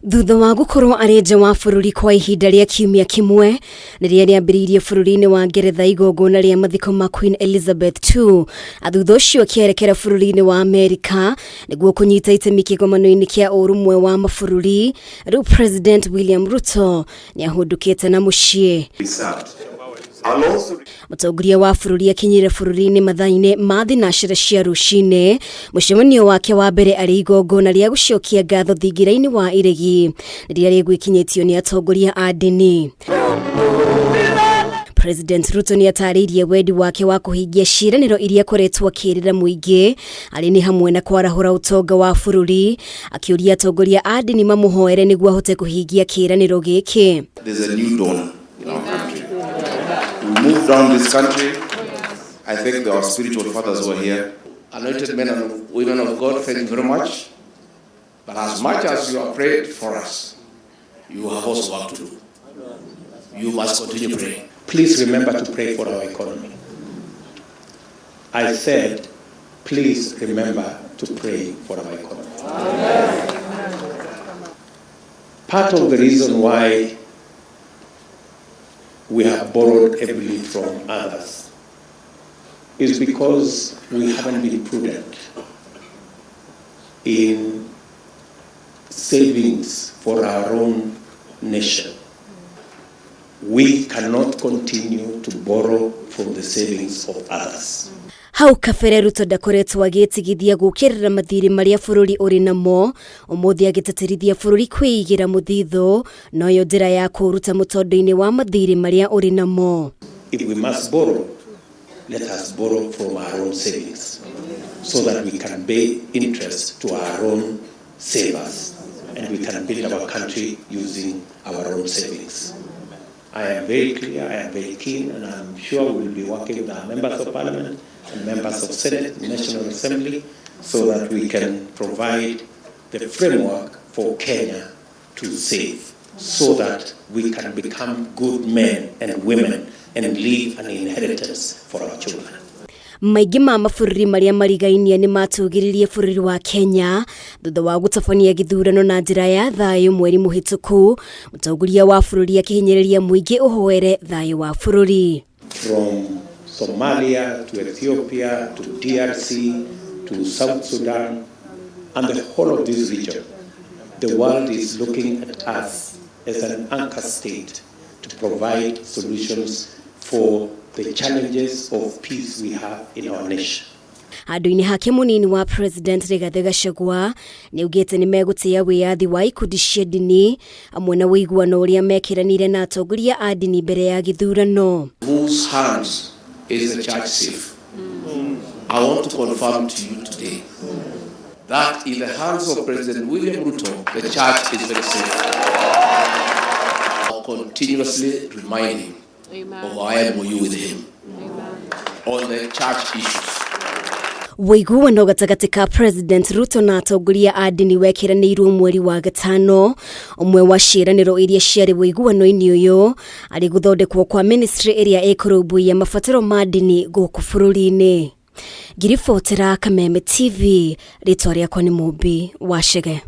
Thutha wa gũkorwo arĩ nja wa bũrũri kwa ihinda rĩa kiumia kĩmwe, rĩrĩa rĩambĩrĩirie bũrũri-inĩ wa Ngeretha igongona rĩa mathiko ma Queen Elizabeth II, thutha ũcio akĩerekera bũrũri-inĩ wa Amerika nĩguo kũnyita itemi kĩgomano-inĩ kĩa ũrũmwe wa mabũrũri. Rĩu President William Ruto nĩahũndũkĩte na mũciĩ. Mũtongoria wa bũrũri akinyire bũrũri-inĩ mathaa-inĩ ma thinacara cia rũcinĩ, mũcemanio wake wa mbere arĩ igongona rĩa gũcokia ngatho thingira-inĩ wa iregi rĩrĩa rĩgwĩkinyĩtio nĩ atongoria a ndini. President Ruto nĩ atarĩirie wendi wake wa kũhingia ciĩranĩro iria akoretwo akĩĩrĩra mũingĩ arĩ nĩ hamwe na kwarahũra ũtonga wa bũrũri, akĩũria atongoria a ndini mamũhoere nĩguo ahote kũhingia kĩĩranĩro gĩkĩ. There's a new dawn in our country. We moved down this country. I thank our spiritual fathers who are here. Anointed men and women of God, thank you very much. But as much as you have prayed for us, you have also work to do. You must continue praying. Please remember to pray for our economy. I said, please remember to pray for our economy. Part of the reason why we have borrowed heavily from others is because we haven't been prudent in savings for our own nation. We cannot continue to borrow from the savings of others. Hau kabere Ruto ndakoretwo agĩtigithia gũkĩrĩra mathirĩ marĩa bũrũri ũrĩ namo, ũmũthĩ agĩtĩtĩrithia bũrũri kwĩigĩra mũthithũ noyo njĩra ya kũũruta mũtondo-inĩ wa mathirĩ marĩa ũrĩ namo. If we must borrow, let us borrow from our own savings so that we can pay interest to our own savers and we can build our country using our own savings. I am very clear, I am very keen, and I'm sure we will be working with our members of parliament and members of Senate, National Assembly, so that we can provide the framework for Kenya to save, so that we can become good men and women and leave an inheritance for our children. Maingĩ ma mabũrũri marĩa marigainie nĩ matũgĩrĩrie bũrũri wa Kenya thutha wa gũtabania gĩthurano na njĩra ya thayũ mweri mũhĩtũku, mũtongoria wa bũrũri akĩhinyĩrĩria mũingĩ ũhoere thayũ wa bũrũri. From Somalia to Ethiopia to DRC to South Sudan and the whole of this region, the world is looking at us as an anchor state to provide solutions for the challenges of peace we have in our nation. Handũ-inĩ hake mũnini wa President Rigathĩ Gachagua nĩaugĩte nĩ megũtĩa wĩyathi wa ikundi cia ndini hamwe na ũiguano ũrĩa mekĩranire na atongoria a ndini mbere ya gĩthurano. Whose hands is the church safe? I want to confirm to you today that in the hands of President William Ruto, the church is very safe. I'll continuously remind him of our MOU with him on the church issues. Ũiguano gatagatĩ ka President Ruto na atongoria a ndini wekĩranĩirwo mweri wa gatano. Ũmwe wa ciĩranĩro iria ciarĩ ũiguano-inĩ ũyũ arĩ gũthondekwo kwa ministry ĩrĩa ĩkũrũmbũiya mabataro ma ndini gũkũ bũrũri-inĩ. Ngiribotera Kameme TV, rĩtwa rĩakwa nĩ Mũmbi wa Chege.